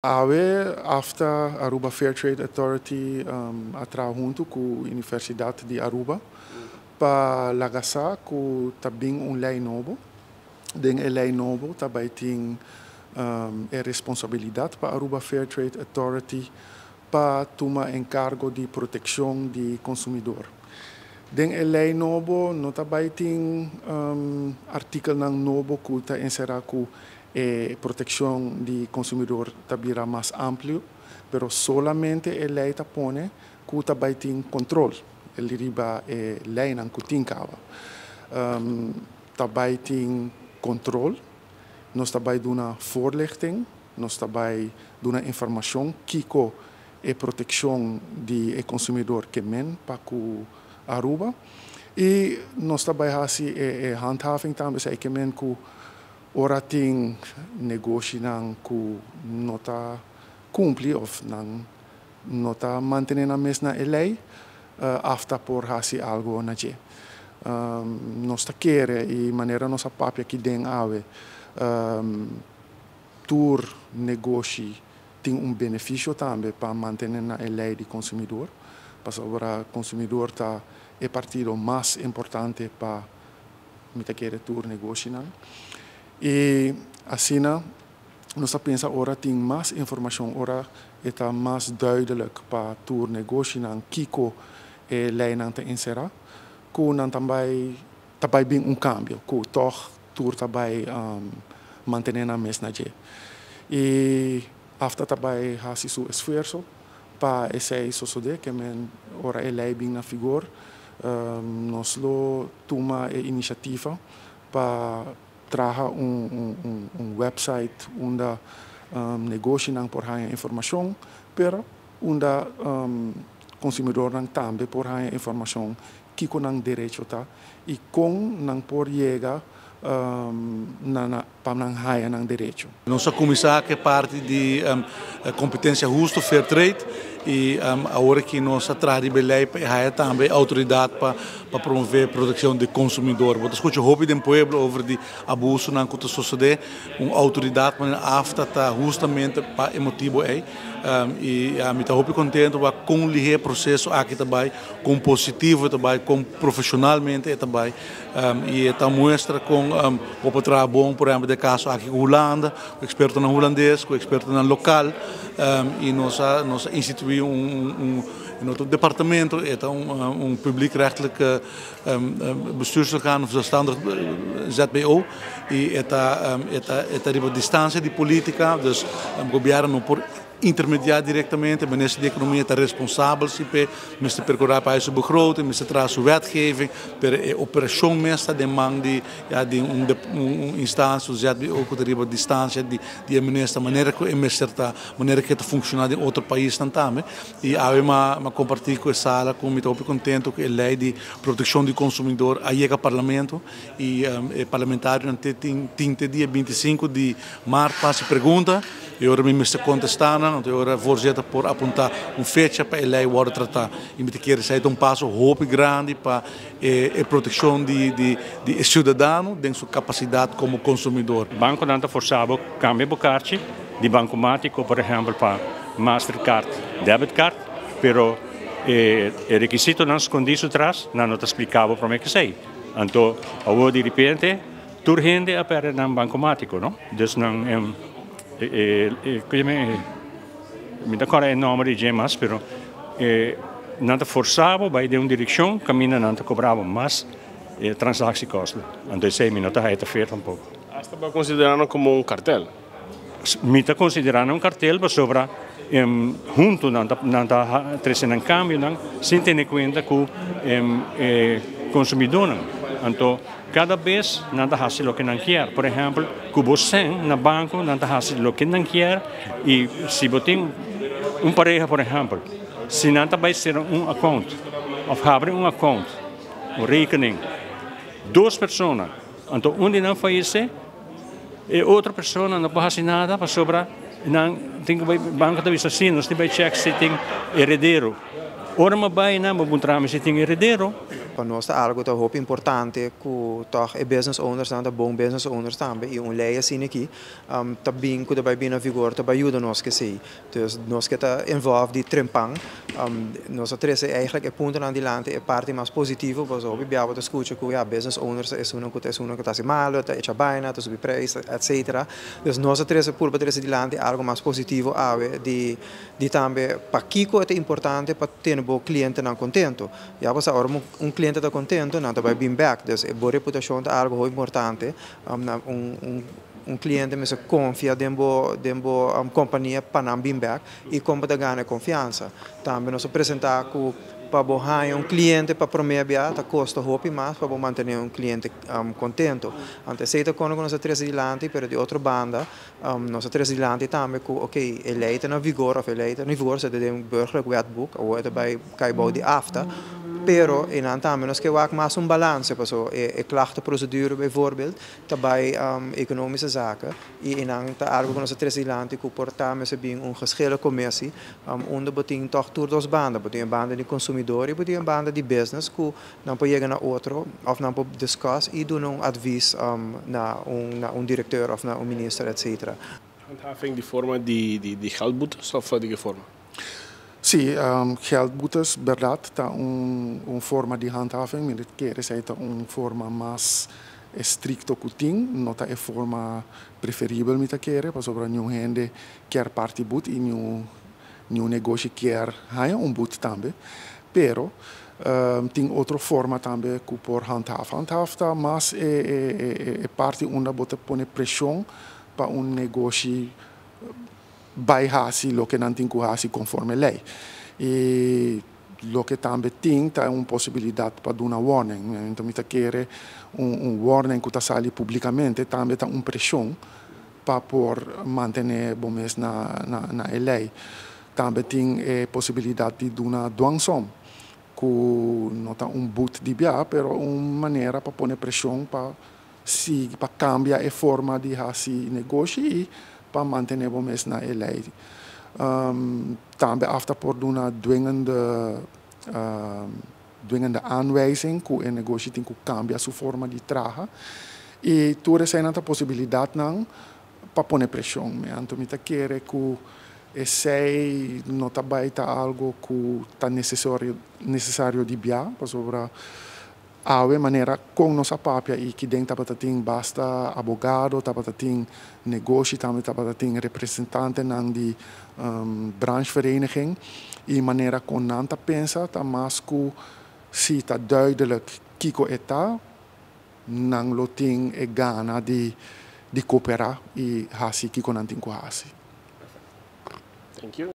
Awe AFTA, Aruba Fair Trade Authority, a traha hunto cu Universidad di Aruba pa laga sa cu ta bin un ley nobo. Den e ley nobo tambe tin e responsabilidad pa Aruba Fair Trade Authority pa tuma encargo di proteccion di consumidor. Den e ley nobo no tambe tin artikelnan nobo cu ta encera cu e proteccion di consumidor ta bira mas amplio, pero solamente e ley ta pone cu tambe tin control riba e leynan cu tin caba. Tambe tin control, nos tambe duna voorlichting, nos tambe duna informacion kico e proteccion di e consumidor kiermen pa cu Aruba y nos tambe haci e handhaving tambe, esey kiermen cu ora tin negoshinan cu no ta cumpli of nan no ta mantene nan mes na e ley, AFTA por haci algo na dje. Nos ta kere y manera nos a papia aki den awe, tur negoshi tin un beneficio tambe pa mantene na e ley di consumidor. Pasobra consumidor ta e partido mas importante pa, mi ta kere, tur negoshinan. Y asina nos ta pensa ora tin mas informacion, ora ta mas duidelijk pa tur negoshinan kico e leynan ta encera, cu nan tambe tambe bin un cambio, cu toch tur tambe mantene nan mes na dje. Y AFTA tambe haci su esfuerso pa esey sosode, kiermen ora e ley bin na vigor, nos lo tuma e iniciativa pa traha un website unda negoshinan por haya informacion, pero unda consumidornan tambe por haya informacion kico nan derecho ta y con nan por yega na pa nan haya nan derecho. Nos a cuminsa cu e parti di competencia husto, fair trade, y awor cu nos ta traha ley pa tambe autoridad pa promove proteccion di consumidor. Bo ta scucha hopi di pueblo over di abusonan cu ta sucede, un autoridad manera AFTA ta hustamente pa e motibo ey. Y mi ta hopi contento cu e proceso aki tambe, con positivo tambe, con profesionalmente tambe. Y ta muestra con o trabalho bom, por ehempel, den caso aki cu Hulanda, cu expertonan hulandes, cu expertonan local, y nos a institui un otro departamento, ta un publiekrechtelijk bestuursorgaan of zelfstandig ZBO, y ta riba distancia di politica, dus gobierno no por intermedia directamente. Minister di Economia ta responsabel si pa minister percura pa su begroting, minister traha su wetgeving, pero e operacion mes ta den man di, ja, di un instancia, ZBO, cu riba distancia di minister, manera cu e minister ta, manera cu ta funciona den otro pais tambe. Y awe m'a comparti cu e sala cu mi ta contento cu e ley di proteccion di consumidor a yega parlamento y e parlamentarionan tin dia 25 di maart pa pregunta y ora mi mester contesta, anto ora voorzitter por apunta un fecha pa e ley wordo trata. Y mi kier esey un paso hopi grandi pa e proteccion di ciudadano den su capacidad como consumidor. Banconan ta forsa bo cambia bo kaarchi di bankomatico, por ehempel, pa Mastercard, debitcard, pero e requisitonan scondi atras, nan no ta splica bo pa cu esey. Anto, awo di repente, tur hende a perde nan bankomatico, no? Dus nan mi ta corda e nomber di dje mas, pero nan ta forsa bo bay den un direccion, caminda nan ta cobra bo mas transactiekosten. Anto, esey mi no ta ta fair tampoco. Hasta pa considera como un cartel. Mi ta considerando un cartel pasobra hunto nan ta trece un cambionan sin tene cuenta cu consumidor. Anto, cada bes nan ta haci loke nan kier. Por ehempel, cu bo na banco nan ta haci loke nan kier y si bo tin un pareha, por ehempel, si nan ta bay cera un account of habri un account, un rekening, dos persona, anto un di nan fayece, e otro persona no por haci nada pasobra nan tin cu banco ta bisa asina, nos tin bay check si tin heredero. Ora m'a bay nan, bo puntra mi si tin heredero. Pa nos ta algo ta hopi importante cu toch e business owners nan ta bon business owners tambe y un ley asina aki ta bin cu ta bay bin na vigor ta bay yuda nos cu esey. Dus nos ke ta involve di trempan. Nos a trece eigenlijk e puntonan dilanti, e parti mas positivo, pasobra hopi bia bo ta scucha cu ya business owners ta esunnan cu ta esunnan cu ta haci malo, ta echa baina, ta subi prijs, etc. Dus nos a trece purba trece dilanti algo mas positivo awe di di tambe pakico e ta importante pa tene bo clientenan contento. Ya bo sa ora un cliente ta contento nan ta bay bin bek, dus e bo reputacion ta algo hopi importante na un un un cliente mester confia den bo den bo compania pa nan bin bek y con bo ta gana e confiansa. Tambe nos a presenta cu pa bo haña un cliente pa prome bia ta costa hopi mas pa bo mantene un cliente contento. Anto esey ta con cu nos a trece dilanti, pero di otro banda nos a trece dilanti tambe cu ok e ley ta na vigor of e ley ta na vigor, esey ta den Burgerlijk Wetboek, awor e ta bay cay bou di AFTA, pero eynan tambe nos ke wak mas un balance paso e klachtenprocedure bijvoorbeeld ta bay Economische Zaken y eynan ta algo cu nos a trece dilanti cu por ta mester bin un geschillencommissie unda bo tin toch tur dos banda, bo tin e banda di consumidor y bo tin e banda di business cu nan por yega na otro of nan por discuss y duna un advies na un na un directeur of na un minister etc. Handhaving di forma di di geldboetes of di ke forma? Sí, geldboetes berdad ta un un forma di handhaving, mi kere esey ta un forma mas estricto cu tin, no ta e forma preferibel mi ta kere, pasobra niun hende kier parti boet y niun niun negoshi kier haña un boet tambe, pero tin otro forma tambe cu por handhaaf. Handhaaf ta mas e e e parti unda bo ta pone presion pa un negoshi bay haci loke nan tin cu haci conforme ley. Y loke tambe tin ta un posibilidad pa duna warning. Enton mi ta kere un un warning cu ta sali publicamente tambe ta un presion pa por mantene bo mes na na na e ley. Tambe tin e posibilidad di duna dwangsom cu no ta un boet di bia pero un manera pa pone presion pa sigui pa cambia e forma di haci negoshi y pa mantene bo mes na e ley. Tambe afta por duna dwingende dwingende aanwijzing cu e negoshi tin cu cambia su forma di traha y tur eseinan ta posibilidadnan pa pone presion. Anto mi ta kere cu esei no ta bay ta algo cu ta necesario necesario di bia pasobra Awe manera kon nos a papia i kiden tabata tin basta abogado, tabata tin negoshi, tambe tabata tin representantenan di branchevereniging i manera kon nan ta pensa ta mas ku si ta duidelijk kiko e ta, nan lo tin e gana di di koperá i hasi kiko nan tin ku hasi. Thank you.